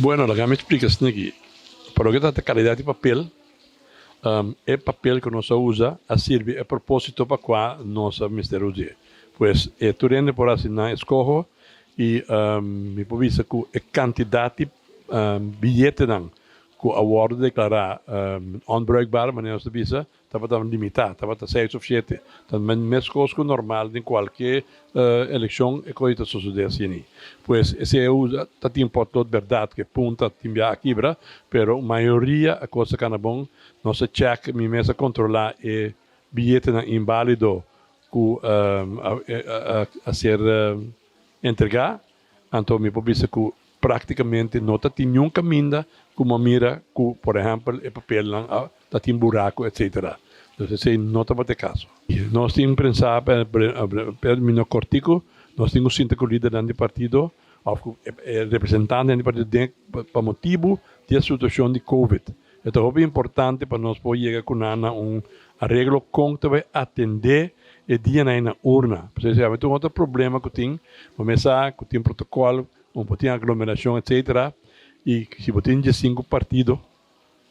Bueno, laga mi splika esaki. Pa loke ta kalidat di papel, e papel ku nos a usa a sirbi e propósito pa kua nos a mester us'é. Pues e tur hende por hasi nan eskoho i mi por bisa ku e kantidat di biyetenan ku a wòrdu deklará onbruikbaar, manera nos ta bisa, tabata limitá, tabata seis òf shete. Ta meskos ku normal den kualke elekshon e kos ta sosodé asina. Pues esei a usa ta tin pòtlot bèrdat ku e punta tin bia a kibra, pero mayoria a kos a kana bon. Nos a chèk, mi mes a kontrolá e biyetenan inbálido ku a ser entregá. Anto mi por bisa ku práktikamente no ta tin niun kaminda ku bo a mira ku por ehèmpel e papelnan a ta tin buraku etsetera. Dus esei no tabata e kaso. Nos tin prensá término kòrtiku nos tin ku sinta ku lidernan di partido òf ku e representantenan di partido den pa motibu di e situashon di covid. E ta hopi importante pa nos por yega ku nan na un areglo kon ta bai atendé e dianan ei na urna. Pasobra esei ta un otro problema ku tin, bo mes sa ku tin protokòl, bo por tin aglomerashon etsetera i si bo tin diesinku partido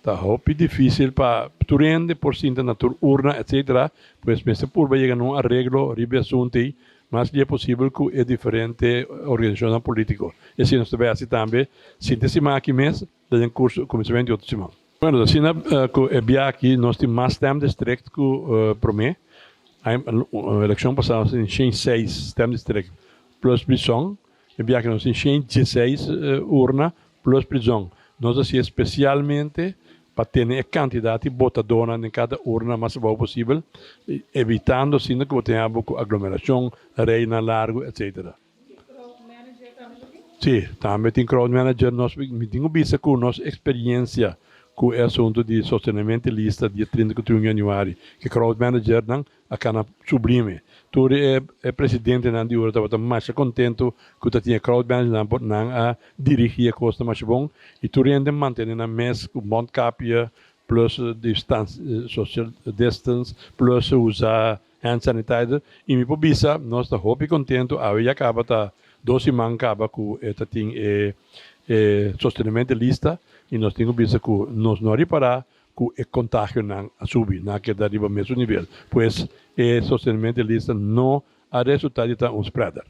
ta hopi difísil pa tur hende por sinta na tur urna etsetera. Pues mester purba yega na un areglo riba e asuntu ei mas bia posibel ku e diferente organisashonnan polítiko. Esei nos ta bai hasi tambe sinta e siman aki mes. Den kurso kuminsamentu di otro siman. Bueno, asina ku e bia aki nos tin mas stemdistrict ku promé. Elekshon pasá nos tin 106 stemdistrict plus prizòn. E bia aki nos tin 116 urna plus prizòn. Nos a hasié spesialmente pa tene e kantidat di botadónan den kada urna mas abou posibel, evitando asina ku bo tin abo ku aglomerashon, reinan largu, etsetera. Sí, tambe tin crowd manager. Nos, mi tin ku bisa ku nos eksperiencia ku e asuntu di sostenimento di lista dia 30 ku 31 yanüari, ku e crowd managernan a kana sublime. Tur e e presidentenan di ora tabata masha kontentu ku ta tin e crowd managernan por nan a dirigí e kosnan masha bon i tur hende mantene nan mes ku mondkapje plus distans social distance plus usa hand sanitizer y mi por bisa nos ta hopi contento. Awe ya caba ta 2 siman caba cu e ta tin e e sostenimento lista y nos tin cu bisa cu nos no a ripara cu e contagionan a subi, nan a keda riba mesun nivel. Pues e sostenimento lista no a resulta di ta un spreader.